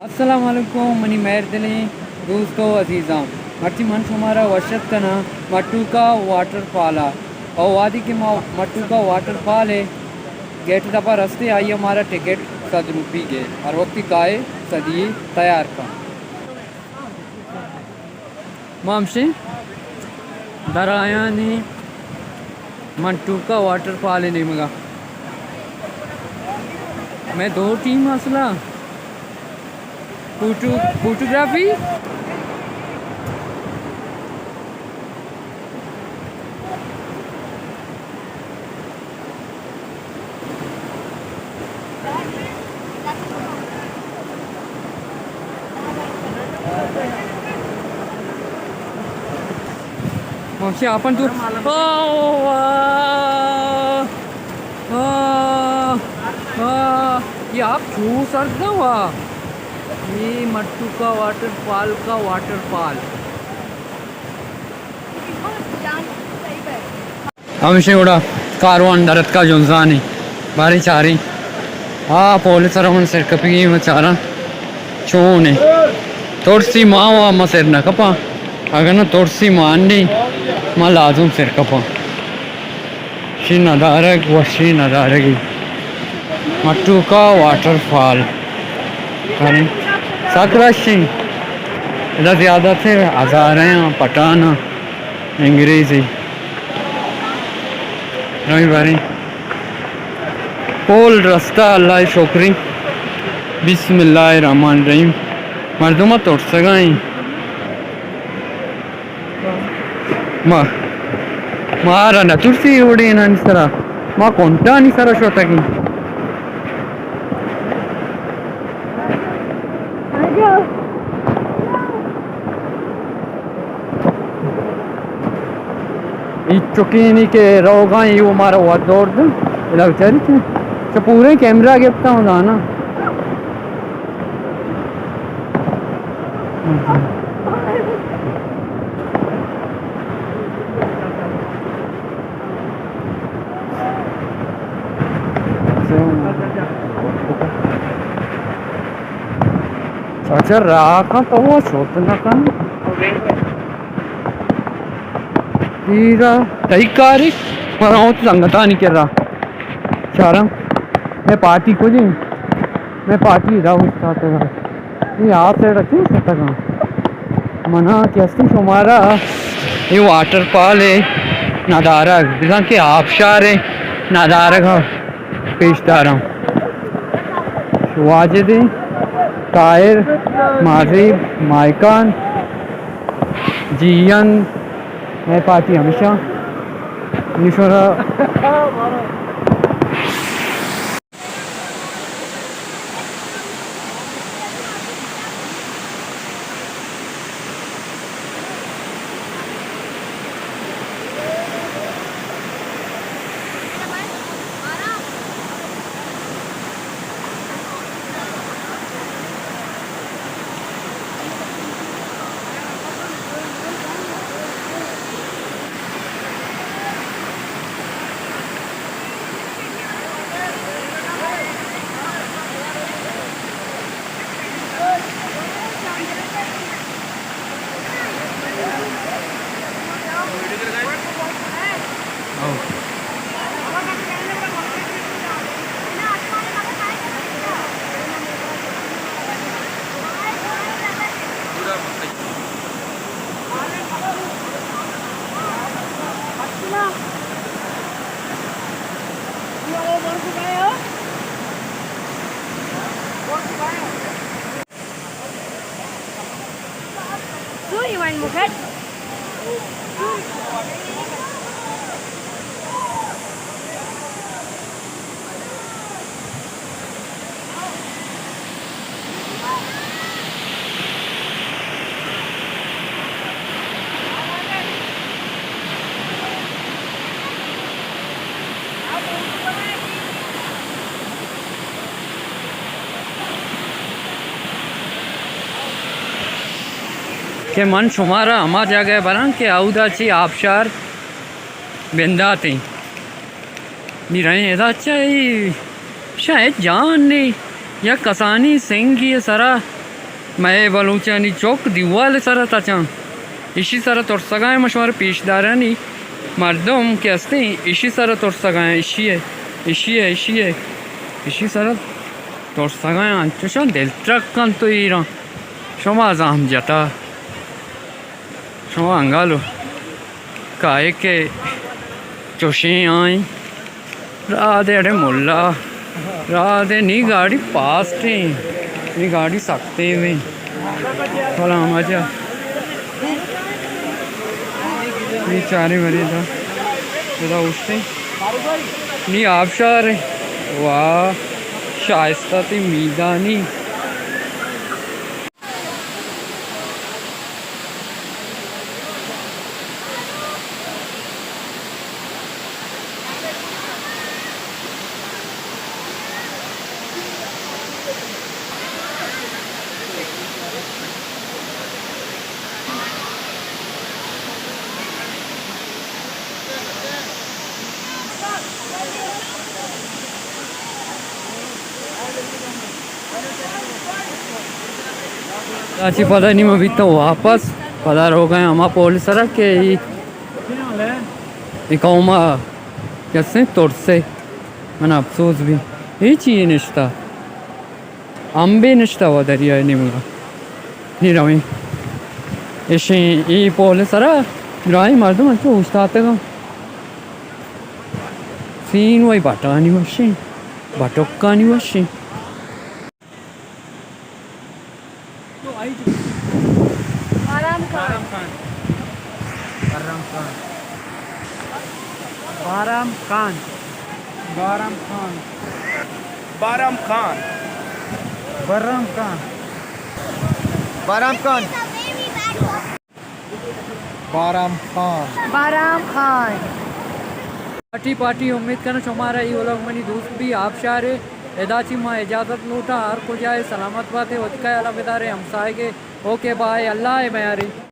السلام علیکم منی مہردلیں دوست و عزیزاں، مرچی من شمارا وش اتک کناں مٹوکا واٹر فال ءَ۔ او وہدے کہ ما مٹوکا واٹر فال ءِ گیٹ ءِ دپا رستے، آئی ءَ مارا ٹکٹ صد روپی گے، ہر وقتی کائے صدی تیار کن۔ ما ہمشیں در آیانی منٹوکا واٹر فال ءِ نیمگا۔ مئے دو ٹیم اصلا فوٹو، فوٹوگرافی۔ وامشی آپن تو۔ آہ، واہ، واہ، واہ، یہ آپ چو سرد وا۔ یہ مٹوکا واٹر فال کا واٹر فال۔ ہمشیں گڑا کاروان در اتکا جنزانی۔ باریں چاریں۔ آ پول سرا من سر کپگی، من چاراں چون ایں۔ ترسی ما وا ما سر نہ کپاں۔ اگاں نہ ترسی ما انڈیں، ما لازم سر کپاں۔ شی ندارگ، وشی ندارگی۔ مٹوکا واٹر فال۔ باریں سک رش ایں۔ ادا زیادہ تر ہزارہ آں، پٹھان آں، انگریزی۔ رویں باریں۔ پول رستہ، اللہ شکری۔ بسم اللہ الرحمن الرحیم۔ مردم ترسگا ایں۔ ما، مارا نہ ترسی اے وڑینانی سرا۔ ما کنٹانی سرا شتگیں۔ اے چکینی کہ روگاں، اے و مارا وت دور دن۔ ادا بچاری چہ، چہ پوریں کیمرہ گپتا ہوں دانا۔ چاچا راہ کن تو وہ شوت نہ کن۔ تیرا تئی کاری، پر آؤں تو سنگتانی کرا۔ چارم، میں پارٹی کو جی، میں پارٹی راہ استاد۔ اے آ سائیڈ ءَ چون شتگاں؟ منا کہ ہستی شمارا اے واٹر فال ءِ ندارگ، بزاں کہ آبشار ءِ ندارگ ءَ پیش داراں۔ واجد، طاہر، مازیب، مائکان، جیئند، مئے پارٹی ہمیشہ ایشورا۔ کہ من شمارا ہما جاگہ ءَ براں کہ اودا چہ آبشار بندات ایں۔ نی رئیں ادا چہ اے شاید جان نے یک کسانی سنگی ءِ سرا مئے بلوچانی چک دیوال سرا تچاں۔ ایشی سرا ترسگائیں، ما شمارا پیش دارانی مردم کہ ہستیں، ایشی سرا ترسگائیں، ایشی ہے، ایشی ہے، ایشی ہے، ایشی سرا ترسگائیں، انچوشاں دل ترک کنت و ایراں۔ شما زام جتا۔ شما انگالو کائے کہ چوشیں آئیں۔ راہ دے اڑے ملا، راہ دے نی گاڑی پاسٹ ہیں، نی گاڑی سکتے ہوئے۔ سلام آجا۔ نی چارے بری دا، ادا اوشتے۔ نی آبشار ہے۔ واہ، شائستہ تی میدانی۔ اچی پدا نی ما بیتاں واپس، پدا روگا ایں ہما پول سرا کہ ای، ای قوما کسیں ترسے، من افسوس بی، ای چی نشتا؟ امبے نشتہ و دریائے نیمگا۔ نی رویں۔ اشیں اے پول سرا دراہیں مردم انچو اوشتاتگاں۔ سین وئی بٹانی وشیں، بٹکانی وشیں۔ بارام خان۔ بارام خان۔ بارام خان۔ بارام خان۔ بارام خان۔ بارام خان۔ بارام خان۔ بارام خان۔ بارام خان۔ پارٹی، پارٹی، امید کناں شمارا اے ولاگ منی دوست بی۔ آبشارے ادا چی ما اجازت لوٹاں، ہر کجا ئے سلامت باتے، وتی خیالا بدارے، ہمسائگے۔ اوکے، بائے، اللہ ء میارے۔